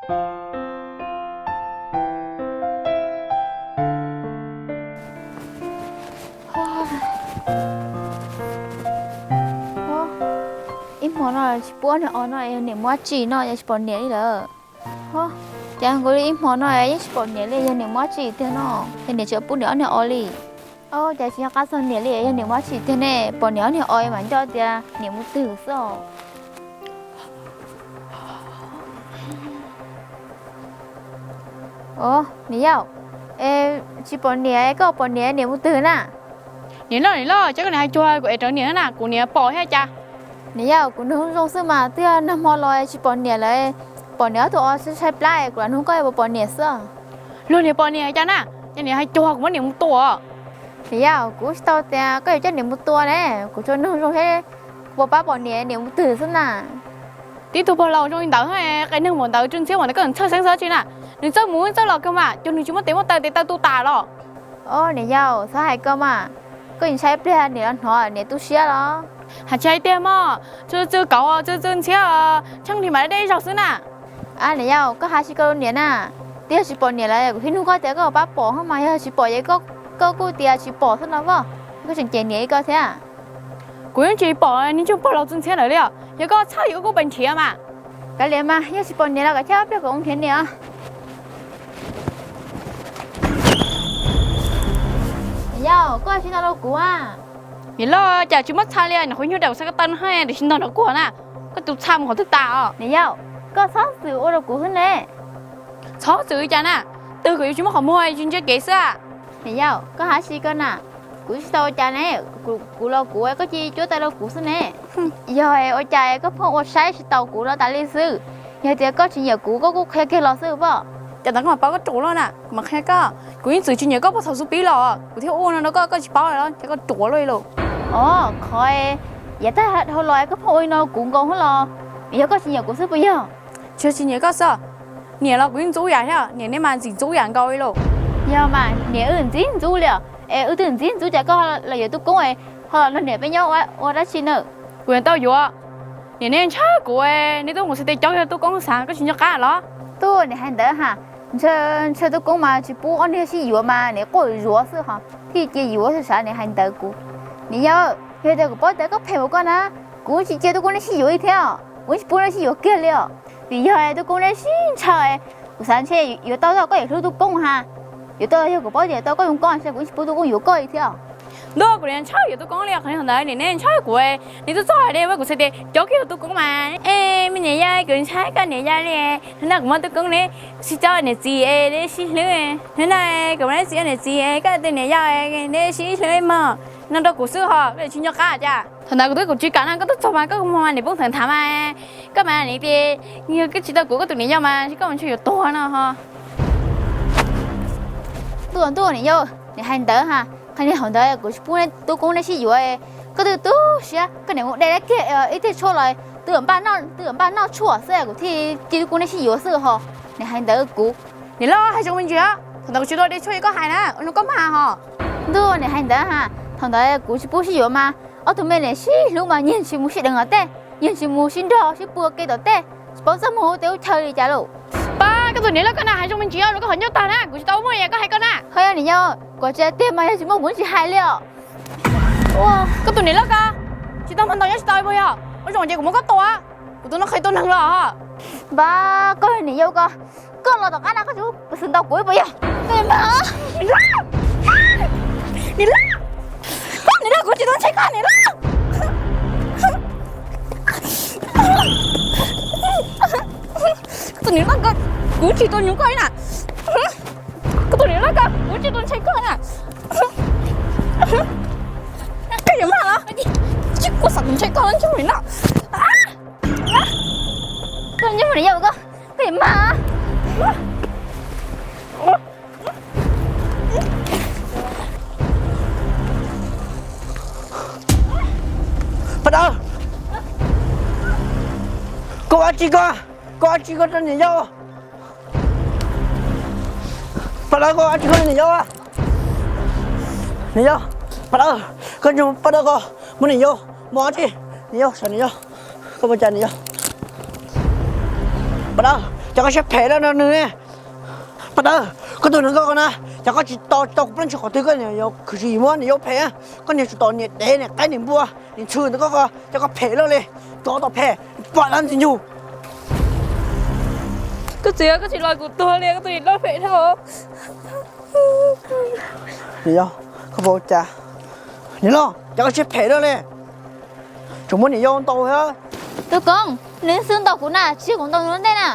Ib hmo no tsis pub ob niag o no, yog niam muab tsim no, yog tsis pom niam li lawm. Ho, cas nkaus li ib hmo no yeej tsis pom niam li, yog niam muab tsim tiag no, yog niam tsis pub niam ob niag o li. Cas tsis nco qab txog niam li, yog niam muab tsim tiag ne, pom niam ob niag o mas nco tias niam mus twg xwb os. Os, niam yau, tsis pom niam, koj pom niam, niam mus twg na? Niam loj, niam loj, cas koj niam hais cuag kuv ev rawv niam na, kuv niam pom thiab cas. Niam yau, kuv nug zoo xwb mas, twb yog nag hmo los tsis pom niam lawm, pom niam ob tug o tshaib plab, kuv lam nug koj puas pom niam xwb. Luag niam pom niam cas na, yog niam hais cuag kuv muab niam mus tua. Niam yau, kuv tsis tau tias koj yuav coj niam mus tua ne, kuv tsuas nug zoo thiab, puas pab pom niam, niam mus twg xwb na. Tib tug pog laus zoo li ntawd, qe neeg npaum ntawd, Tswv Ntxhiab npaum ntawd koj txhawj xeeb xwb tsi na. Nws txawj mus txawj los kawg mas, cuag nws tsis muaj tes muaj taw, tes taw tu tas los. Os, niam yau, txhob hais koj mas, koj tsis ntshai ib pliag niam los hnov niam tu siab los? Hais tsis hais tiag mog, Tswv Tswv Kauv, Tswv Tswv Ntxhiab, tsheej li mas deb deb zog xwb na. Niam yau, koj hais tsis koj lub niam na, twb yog tsis pom niam lawm kuv thiaj nug koj tias koj pab pom ho mas, yog tsis pom ces koj kuj tias tsis pom xwb no voj, koj tseem cem niam li koj thiab. Kuv yeej tsis pom niag ntsuj pog laus Tswv Ntxhiab ntawd li os, yog koj txhob yuav kuv pes nrhiav mas. Kav liam mas, yog tsis pom niam los kav chawj pliag kuv mus nrhiav niam. Niam yau, koj tsis nto rau kuv a. Niam loj, cas tsis muab txha li, niam qhuav nyuag dam kuv txha koj taw no, tam sim no nrov kuag na, koj tus txha mus qhov twg tas os? Niam yau, koj txhob txwm ua rau kuv xwb ne. Txhob txwm li cas na, twg kuv yuav tsis muaj qhov muag tsis ntsia kev xwb. Niam yau, koj hais tsis koj na, kuv tsis tau ua cas ne, kuv los kuv, koj cia li cuab taw rau kuv xwb ne. Yog ua cas koj pheej ua saib tsis taus kuv no tas li xwb? Yog tias koj tsis nyiam kuv koj kuj qhia kiag los xwb poj. Cas ntawd koj mam paub koj ruam luaj na, kuv mam qhia koj. Kuv yeej txwm tsis nyiam koj puag thaum xub pib los, kuv thiaj ua no rau koj, koj tsis paub los cas koj ruam luaj li lauj. Os, qhov yav tag dhau los koj pheej ua li no kuv nkaus hab los, yog koj tsis nyiam kuv xwb puas yog? Tsis yog tsis nyiam koj xwb, niam los kuv yeej ntxub yam thiab, niam nej mas ntxim ntxub yam nkaus li lauj. Yog mas niam wb ntxim ntxub li os, es wb twb ntxim ntxub cas koj los yuav tub koob ho los nrog niam peb nyob ua dab tsi na? Kuv yuav tau yuav, niam nej ntshaw kuv, nej tub mus xav tias cov yog tub koob xav koj tsis nco qab los? Tub, niam hais ntawd ha, ntshaw tub koob mas tsis pub ob niag sib yuav mas niam quaj zuav xwb ho, thiaj cia yuav xwb sav niam hais ntawd kuv. Niam yau, yog tias kuv paub tias koj phem ua koj na, kuv tsis cia tub koob nej sib yuav li thiab, kuv tsis pub nej sib yuav kiag li os. Vim yog tub koob nej sib ntshaw, kuv xav ntshe yuav tau koj yuav hlub tub koob ha. Yuav tau yog kuv paub tias tau koj zoo koj ntshe kuv tsis pub tub koob yuav koj li thiab. Ntuj, kuv niam ntshaw yuav tub koob li, qhov niag thaum ntawd niam nej ntshaw kuv, niam tub txog hais tias kuv xav tias cov kiag tub koob mas, es me niam yau, kuv ntshaw koj niam yau li. Hnub no kuv muaj tub koob ne, sib coj niam txiv es nej sib hlub. Hnub no kuv muaj txiv niam txiv es koj tus niam yau nej sib hlub mog. No rau kuv xwb ho, koj tsis nco qab cas? Thaum ntawd kuv twb kuv tsis kam no, koj twb txog mas koj mus mas niam poob theem thav mas, koj mas niam tias yog koj tsis tau kuv koj tus niam yau mas koj mus ntshe yuav tuag no ho. Ntuj, ntuj niam yau, niam hais ntawd ha, qhov niag thaum ntawd kuv tsis pub tub koob nej sib yuav, koj twb tu siab koj niam mus de dab kiag ib teg tshuaj los, twb npaj noj tshuaj xwb kuv thiaj cia tub koob nej sib yuav xwb ho. Niam hais ntawd kuv. Niam loj, hais zoo me ntsis, thaum ntawd kuv tsis tau de tshuaj li koj hais na, ua zoo koj mag ho. Ntuj, niam hais ntawd ha, thaum ntawd kuv tsis pub sib yuav mas, ob tug me niam sib hlub mas nyiag tsis mus sib deev tom tej, nyiag tsis mus sib nrog sib pw ua ke tom tej, tsis paub txaj muag ua teb ua chaw li cas lauj. Pab, koj tus niam loj koj na, hais zoo me ntsis, ua zoo koj qhov ncauj tag na, kuv tsis tau muaj yam koj hais koj na. Ho yog niam yau, kuv tsis hais tiag mas yog tsis muaj kuv tsis hais li os. Koj tus niam loj koj, tsis tau hmo ntau nyob tsis tau puas yog? Ua zoo ces kuv muab koj tua, kuv tus no qhia tua neeg los. Npab, koj yog niam yau koj, koj los tom qab na koj tsis xwm ntaus kuv puas yog? Niam loj, niam loj, kuv tsis tau ntshai koj niam loj. Koj tus niam loj koj, kuv tsis tau nyuaj koj li na. Koj tus niam loj koj, kuv tsis tau ntshai koj na. Koj yuav mag los? Tsis, kuv xav tus ntshai koj ntshai li no. Koj ntshai niam yau koj, koj yuav mag. Paj Dawb, koj ua dab tsi koj, koj ua dab tsi koj rau niam yau? Paj Dawb, koj ua dab tsi koj niam yau? Niam yau, Paj Dawb, koj nrog Paj Dawb koj muab niam yau, muab dab tsi? Niam yau, saib niam yau, koj ua cas niam yau? Paj Dawb, Cas koj siab phem lawm no nws ne? Paj Dawb, koj tus neeg nkauj ko na, cas koj tsis tos tsis tau kuv pab tsis qhov twg koj niam yuav khwv sim muab niam yau phem. Koj niam tsuas tos niam dev niam qaib niam npua niam ntxhw ntawm koj ko, cas koj phem lawm li, tsov tom phem, poj dab ntxi nyug. Koj txiv, koj tsis los kuv tuag li, koj tus niam loj phem dhau. Niam yau, koj puas ua cas? Niam loj, cas koj siab phem lawm li, tseem muab niam yau ntaus thiab. Tub Koob, nws xub ntaus kuv na, tsis yog kuv ntaus nws ua ntej na.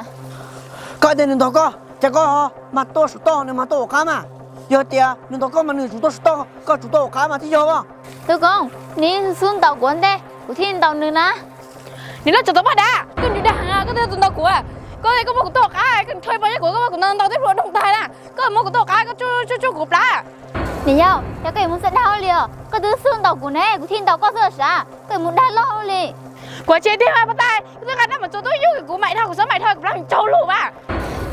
Koj tias nws ntaus koj, cas koj ho mag tuaj saum toj nws mag tuaj hauv qab mas? Yog tias nws ntaus koj mas nws tsum tuaj saum toj, koj tsum tuaj hauv qab mas thiaj yog os. Tub Koob, nws xub ntaus kuv ua ntej kuv thiaj ntaus nws na. Niam loj, tsov tom poj dab, koj ntxim dag heev, koj twb tus ntaus kuv, koj koj muab kuv tuaj hauv qab, koj nrho poj dab kuv, koj muab kuv ntaus ntaus twb plhuav doog tag na, koj muab kuv tuaj hauv qab, koj tsuj tsuj kuv plab. Niam yau, yog koj yuav mus txawj dag li os, koj twb xub ntaus kuv ne, kuv thiaj ntaus koj xwb sav, koj yuav mus dag loj li. Kuv tsis dag poj dab, koj twb nqa dab mas txua tub yug kuv maim dhau, kuv xav maim dhau kuv plab tsaug lug mas.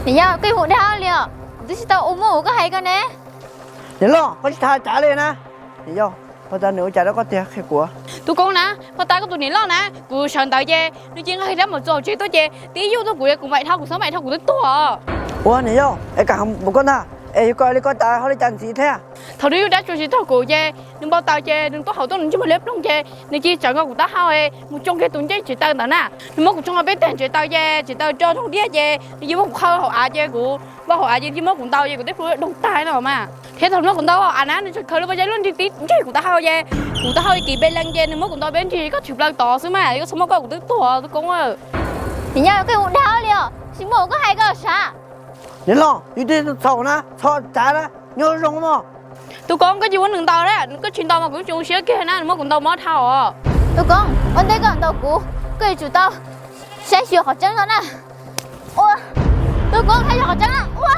Niam yau, koj yuav mus dag li os, kuv twb tsis tau ua muaj ua koj hais koj ne. Niam loj, koj tsis tham cav li na. Niam yau, poj dab nws ua cas rau koj tiag qhia kuv. Tub Koob na, poj dab koj tus niam loj na, kuv sawv ntawd ces nws cia nqa dab mas txua tsaug tuaj ces tib yug tuaj kuv, kuv maim dhau, kuv xav maim dhau kuv twb tuag. Ua niam yau, es kam mus koj ntag, es yog koj li koj cas ho li cas ntxiv thiab? Thaum nws yug dab tsuas tsis tau kuv ces nws npau taws ces nws tuaj hauv tuaj nws ntsej muag liab ploog ces nws cia tsawv nkaus kuv taub hau mus tsoo kiag tus ncej tsev taw ntawd na. Nws muab kuv tsoo peb teg tsev taw ces tsev taw rau roog diaj ces nws cia muab kuv qhaw hauv av ces kuv npau hauv av ces cia muab kuv ntaus ces kuv twb plhuav doog tag no mas. Thiab thaum muab kuv ntaus hauv av na nws tseem khaws lub pob zeb luaj nrig tib nrig kuv taub hau ces kuv taub hau kis pes lees ces nws muab kuv ntaus peb nrig koj tshwm plaws tod xwb mas, koj txhob muab koj kuv twb tuag Tub Koob. Niam yau, koj mus dag li os, tsis muaj koj hais koj sav. Niam loj, yus twb txhaum na, txhaum cav na, nyob zoo mog. Tub Koob, koj cia muab nws ntaus na, koj tsis ntaus mas kuv tsis zoo siab kiag na, nws muab kuv ntaus mob dhau os. Tub Koob, ua ntej koj ntaus kuv, koj yuav tsum tau saib xyuas qhov tseeb no na. Ua, Tub Koob, saib xyuas qhov tseeb na. Ua,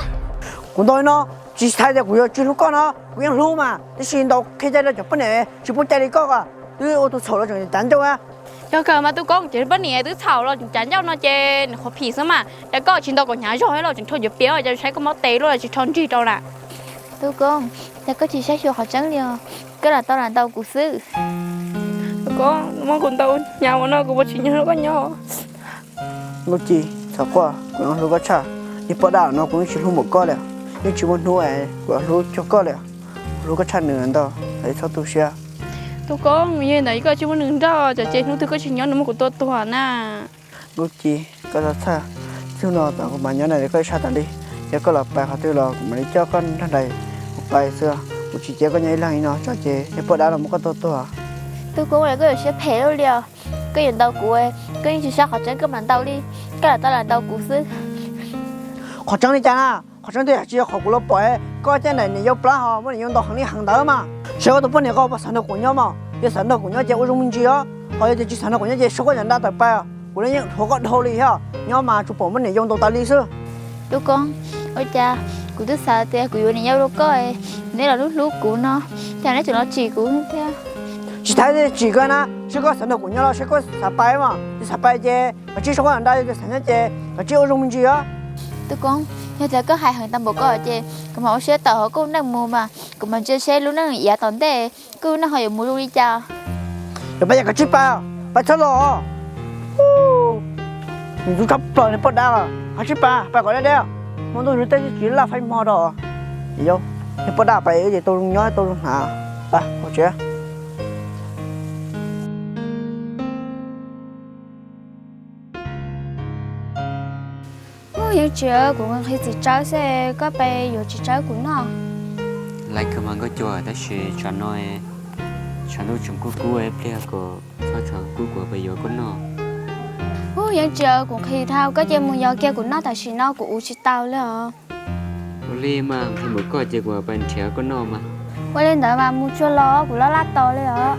kuv ntaus li no tsis hais tias kuv yuav tsis hlub koj no, kuv yeej hlub mas, tiam sis ntaus qhia cai rau cov poj niam tsis pub cai li koj, twb ua tus txhaum los tseem cav ncauj na. Yog kawg mas Tub Koob, ces poj niam twb txhaum los tseem cav ncauj no ces nws qhuav phim xwb mas, cas koj tsis ntaus kom hnyav zog los tseem rho yuav piav, cas saib koj mob tes luaj tsis rho nrig rau na. Tub Koob, cas koj tsis saib xyuas qhov tseeb li os, koj lam tau lam ntaus kuv xwb. Tub Koob, muab kuv ntaus hnyav ua no kuv puas tsim nyog hlub koj nyob? Nkauj Ci, txhob quaj, kuv yeej hlub koj tshaj. Niag poj dab no kuv yeej tsis hlub npaum koj li, yeej tsis muaj hnub es kuv hlub cuag koj li. Kuv hlub koj tshaj nws ntau, txhob tu siab. Tub Koob, yog li ntawd koj tsis muaj nws nrog, tsam ces hnub twg koj tsis nyob nws muab kuv tua tuag na. Nkauj Ci, koj txhob txhawj, txij no tom kuv mam nyob nrog koj ib sab tas li. Yog koj los pais qhov twg los kuv mam li coj koj nrog nraim kuv pais xwb. Kuv tsis cia koj nyob ib leeg li no, tsam ces niag poj dab no muab koj tua tuag. Tub Koob, koj yuav siab phem luaj li os. Koj yuav ntaus kuv, koj yeej tsis saib qhov tseeb koj mam ntaus li, koj lam tau lam ntaus kuv xwb. Qhov tseeb li cas na? Qhov tseeb tiag tsis yog qhov kuv los pom koj caij nraim niam yau plab ho muab niam yau ntaus heev li heev ntawd mas. Saib koj tus poj niam ko puas xav nrog kuv nyob mas, yog xav nrog kuv nyob ces ua zoo me ntsis os. Ho yog tias tsis xav nrog kuv nyob ces sab koj cov nra tawm pais, kuv yeej dhuav koj dhau li thiab, nyob mas tsuas pom muab niam yau ntaus tas li xwb. Tub Koob, ua cas kuv twb xav tias kuv yuav niam yau rau koj, neb los hlub hlub kuv no, cas neb tseem los tsim kuv thiab. Tsis tas tsim koj na, saib koj xav nrog kuv nyob los saib koj xav pais mas, yog xav pais ces kav tsij sab koj cov nra, yog tias xav nyob ces kav tsij ua zoo me ntsis os. Tub Koob, yog tias koj hais heev tau npaum ko ces kuv mam ua siab tawm hauv koj neej mus mas, kuv mam ntsia seb lub neej yav tom ntej koj lub neej ho yuav mus zoo li cas. Yog pais ces kav tsij pais, pais txhob los. Nws ntxub tshaj plaws niag poj dab, kav tsij pais, pais kom deb deb, hmo ntuj nws tej tsis laj faib hmo rau. Niag poj dab pais ces tau zoo nyob tau zoo hnav. Pais hauv tsev. Ub, Yeeb Tsis, kuv nqhis txiv tsawb xwb, koj pais yuav txiv tsawb kuv noj. Laiv kawg mas Nkauj Ci, tab sis tsam no tshav ntuj tseem kub kub, pliag kom txhob tshav kub kuv pais yuav koj noj. Ub, Yeeb Tsis, kuv nqhis dhau, koj cia mus yos kiag kuv noj tam sim no kuv ua tsis tau li os. Ua li mas nqhis npaum koj ces kuv pais nrhiav koj noj mas. Ua li ntawd mas mus tsuag los kuv laj laj tos li os.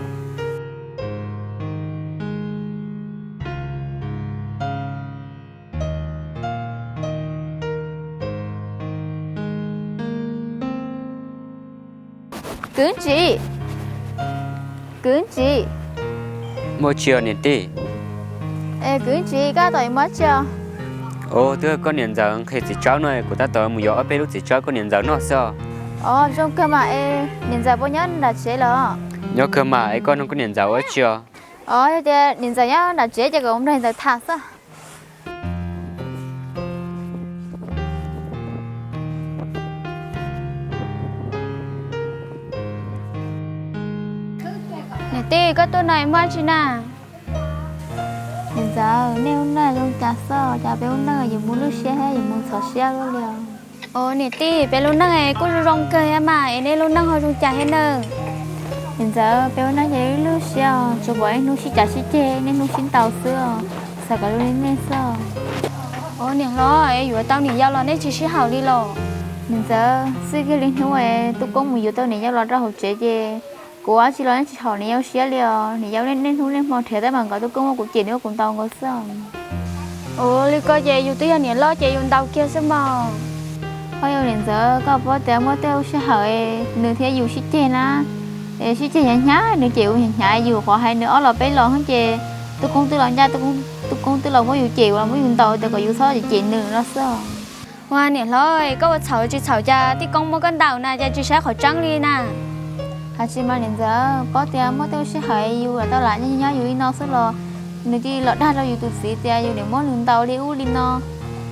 Kwv Tsis, Kwv Tsis. Muaj tsi os niam tij? Es Kwv Tsis, koj tab tom yuav muab tsi os? Ua, twb yog koj niam ntxawm nqhis txiv tsawb no, kuv tab tom mus yuav ob peb lub txiv tsawb koj niam ntxawm noj xwb os. Os, zoo kawg mas, es niam ntxawm puas nyob nram tsev lawm? Nyob kawg mas, es koj nug koj niam ntxawm ua tsi os? Os, yog tias niam ntxawm nyob nram tsev ces kuv mus nrog niam ntxawm tham xwb. Tij, koj tuaj no es muaj dab tsi na? Niam ntxawm, nej lub neej zoo cas xwb, cas peb lub neej yuav mus lwj siab thiab yuav mus ntxhov siab luaj li os? Ua niam tij, peb lub neej kuj zoo zoo kawg thiab mas, es nej lub neej ho zoo cas thiab na? Niam ntxawm, peb lub neej ces lwj siab os, tsuas pom niaj hnub sib cav sib ceg, niaj hnub sib ntaus xwb os, xav kom zoo li nej xwb os. Ua niam hlob, es yuav tau niam yau los nej tsis sib haum li los? Niam ntxawm, txij kiag li hnub es Tub Koob mus yuav tau niam yau los rau hauv tsev ces kuv ua dab tsi los yeej tsis haum niam yau siab li os. Niam yau niaj hnub niaj hmo nrhiav teeb meem kom Tub Koob muab kuv cem, nws muab kuv ntaus nkaus xwb os. Ua li ko ces yus twb yog niam loj ces yus ntaus kiag xwb mog. Ua yog niam ntxawm, koj paub tias muaj tej lub sij hawm nws thiab yus sib ceg na, es sib ceg hnyav hnyav, nws cem yus hnyav hnyav, yus qhov hais nws ob los peb los ces Tub Koob twb los ncaj, Tub Koob twb los muab yus cem, los muab yus ntaus tias kom yus txhob cem nws no xwb os. Ua niam hlob, koj ua txhaum tsis txhaum cas Tub Koob muab koj ntaus na, cas tsis saib qhov tseeb li na? Hais tsis mas niam ntxawm, paub tias muaj tej lub sij hawm yus lam tau lam nyob nyob yus li no xwb los nws cia li los dag rau yus tus txiv tias yus niam muab nws ntaus li ub li no,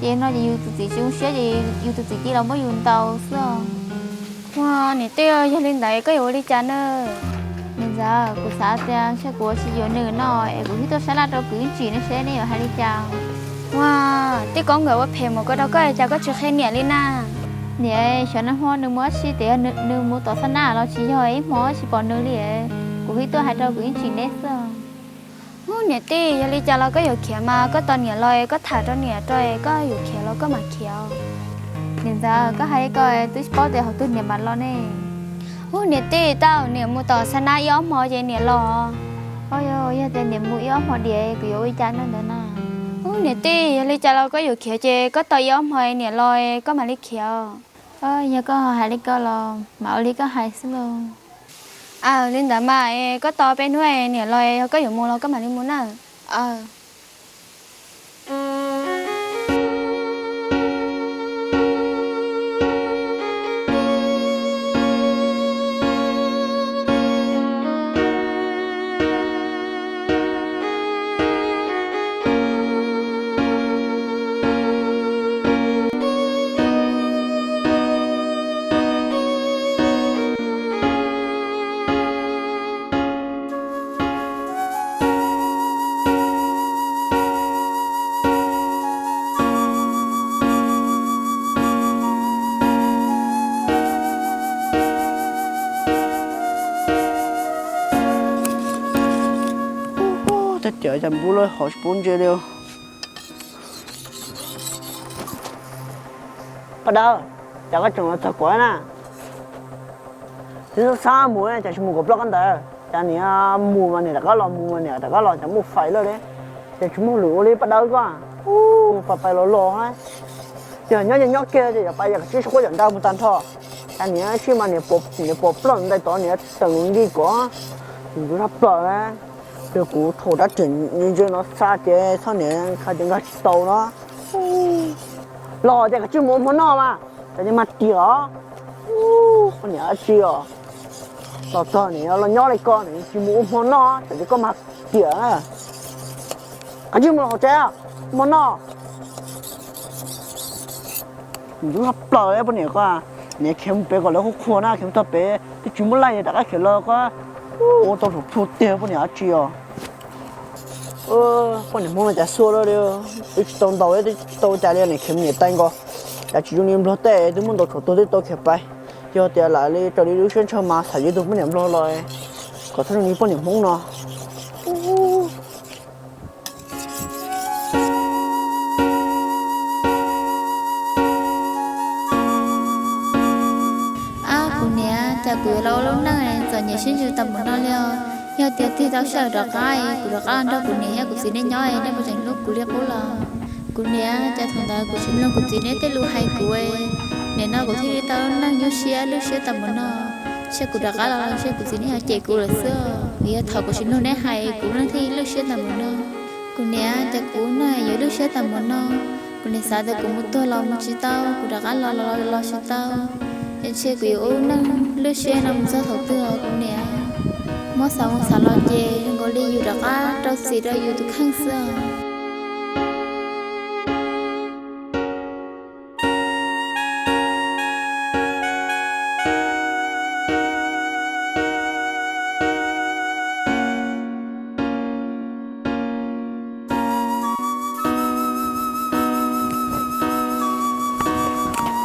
ces no ces yus tus txiv tsis zoo siab ces yus tus txiv cia li los muab yus ntaus xwb os. Ua niam tij, yog li ntawd koj yuav ua li cas na? Niam ntxawm, kuv xav tias ntshe kuv yuav tsis yuav nws no es kuv thiaj tuaj sab laj rau kwv Tsim ne seb neb yuav hais li cas. Ua, Tub Koob nkawd ua phem mus ko rau koj cas koj tsis qhia niam li na? Niam, xyov nag hmo nws mus dab tsi tias nws mus tom xa nab los tsis yog ib hmo tsis pom nws li. Kuv thiaj tuaj hais rau kwv Tsim neb xwb. Ub niam tij, yog li cas los koj yuav khiav mas koj tos niam los koj tham rau niam rau, koj yuav khiav los koj mam khiav. Niam ntxawm, koj hais li ko twb tsis paub tias hauv twg niam mam los ne. Ub niam tij, tau niam mus tom xa nab ib ob hmo ces niam los. Ua yog, yog tias niam mus ib ob hmo diam kuv yuav ua li cas no ntawd na? Ub niam tij, yog li cas los koj yuav khiav ces koj tos ib ob hmo niam los koj mam li khiav. Yog koj hais li ko los mam ua li koj hais xwb lauj. Aw, li ntawd mas koj tos peb hnub niam los, yog koj yuav mus los koj mam li mus na. Tej tiam cas npub lawm ho tsis pub ntsia li. Paj Dawb, cas koj tseem los txog kuv na? Twb xab xab mus cas tsis mus kom ploj koj ntawd, cas niam mus mas niam rov qab los, mus mas niam rov qab los, cas muaj fais lawm li. Ces tsis muaj lwm ua li Paj Dawb koj. Ua pais pais los los, ces nyob ces nyob kiag ces yuav pais yam kav tsib sab quab yam nrag mus tag nrho. Cas niam sib mas niam pom ploj ntais tod niam teem nki kom ntxub zaj plaws. Yog kuv rhaub rab riam ntse no xa ces txhob niam hais tias nkag tsis tau no. Los ces kav tsij mus ua hmo noj mas, cov niag mag riam os. Poj niam dab tsi os, los txog niam los nyob li ko niam tsis mus ua hmo noj, cov niag koj mag riam na. Kav tsij mus los hauv tsev, hmo noj. Ntxub zaj plaws poj niam ko, niam khiav mus pem kom lawv qhuas qhuas na, khiav mus txog pem twb tsis muaj laij rov qab khiav los ko. Ua tau saum plhu tiag poj niam dab tsi os. Poj niam Hmoob no cas xuav lawm li, twb tsis tau ntaus twb tsis tau cas li, niam khiav mus niam tais nkaus. Cas tsis zoo li Nplog tej twb muab ntaus tshuav tuag twb tau khiav pais. Yog tias lam li raws li lub siab ntshaw mas xav yuav ib tug poj niam Nplog los kom txhob zoo li poj niam Hmoob no. Ab kuv niam, cas kuv yuav los ua lub neej txom nyem sib ntsws tag npaum no li os. Yog tias tig tau sij hawm rov qab, kuv rov qab los nrog kuv niam thiab kuv txiv nej nyob, nej puas tseem hlub kuv li qub los? Kuv niam, cas thaum ntawd kuv tsis mloog kuv txiv nej tej lus hais kuv, nim no kuv thiaj li tau lub neej nyuaj siab lwj siab tag npaum no. Ntshe kuv rov qab los los ntshe kuv txiv nej yuav cem kuv lawm xwb. Vim yog thaum kuv tsis mloog nej hais kuv lub neej thiaj li lwj siab tag npaum no. Kuv niam, cas kuv no yuav lwj siab tag npaum no. Kuv niam xav tias kuv mus tuag los mus tsis tau, kuv rov qab los los los tsis tau. Ces ntshe kuv yuav ua neej lwj siab no mus txog thaum twg os kuv niam. Muab xav mus xav los ces zoo nkaus li yus rov qab rau txim rau yus tus kheej xwb os.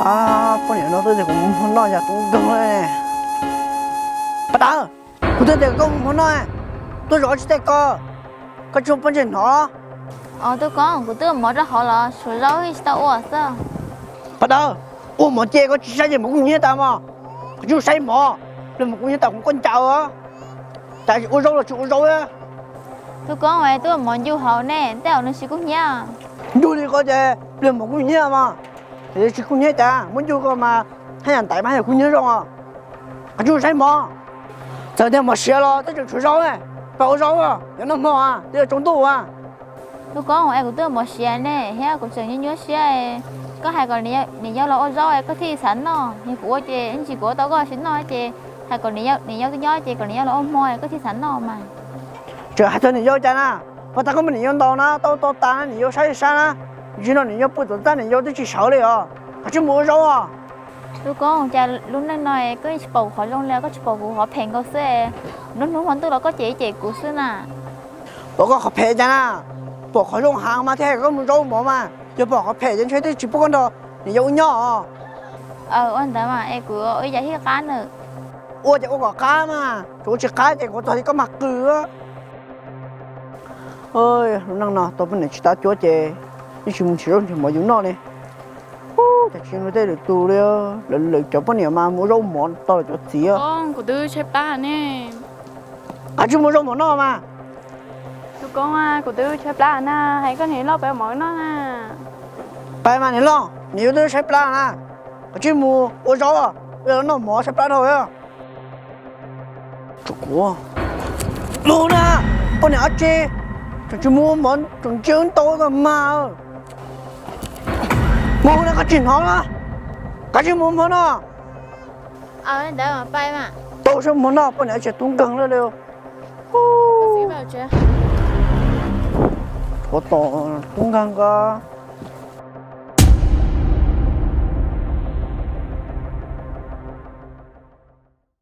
Poj niam no twb tias kuv mus hmo noj yog tub nkeeg li. Paj Dawb, kuv twb tias koj mus hmo noj, tuaj zov tsis tej ko, koj tsis ua poj ntseg hnov. Os, tub koob, kuv twb ua mov rau hauv los suav zaub tsis tau ua xwb. Paj Dawb, ua mov ces koj tsis saib ces mov kuj nyiab tas mog. Koj tsis mus saib mov, pliag mov kuj nyiab tas kuv koj ncaws. Cas ua zaub los tsis ua zaub. Tub koob, twb ua mov ncu hauv ne, tej zaum nws tsis kub hnyiab. Ncu li ko ces pliag mov kuj nyiab mas, tsis kub hnyiab cas muab ncu ko mas, haj yam ntaiv mas haj yam kub hnyiab zoo os. Koj tsis mus saib mov, txawm tias mov siav los twb tseem tshuav zaub, pab ua zaub, yuav noj hmo twb yuav tsaus ntuj as. Tub koob, es kuv twb ua mov siav ne thiab kuv tseem nyuaj nyuaj siab. Koj hais kom niam yau los ua zaub koj thiaj xav noj, yog kuv ua ces ib ntsis kuv ua tau koj tsis noj ces hais kom niam yau twb nyob ces kom niam yau los ua hmo koj thiaj xav noj mas. Tseem hais txog niam yau cas na, pab tas koj muab niam yau ntaus na, tau to tas na, niam yau saib saib na, tsis no niam yau pw tom txaj niam yau twb tsis sawv li os. Koj tsis mus ua zaub os. Tub koob, cas lub neej no koj tsis pom kuv qhov zoo li, koj tsis pom kuv qhov phem nkaus xwb. Hnub hnub hmo ntuj los koj cem cem kuv xwb na. Pom koj qhov phem cas na, pom qhov zoo heev mas thiaj hais koj mus zaub mov mas, yog pom qhov phem ces ntshe twb tsis pub koj nrog niam yau ua nyob os. Ua ntawd mas es kuv ua ib yam thiaj qab na. Ua ces ua kom qab mas, tsuas ua tsis qab ces kuv txog li koj mag qw. Lub neej no tau poj niam tsis tab cuab ces yeej tsis mus nrhiav zaub nrhiav mov yus noj li. Ub, cas tsis nrog tej lwm tus li, lawv cov poj niam mas mus ua zaub mov tau lawv cov txiv. Koj, kuv twb tshaib plab ne. Koj tsis mus ua zaub mov noj mas. Tub koob, kuv twb tshaib plab na, hais koj niam loj pab ua mov noj na. Pab mas niam loj, niam yau twb tshaib plab na. Koj tsis mus ua zaub, ua zaub noj mov tshaib plab dhau. Mus na, poj niam dab tsi, tseem tsis mus ua mov tseem ntsia wb ntau koj mag. Mus na, koj tsis hnov na, koj tsis mus hmo no. Tau sab mus noj poj niam dab tsi tub nkeeg li. Tshuav tom tub nkeeg ko.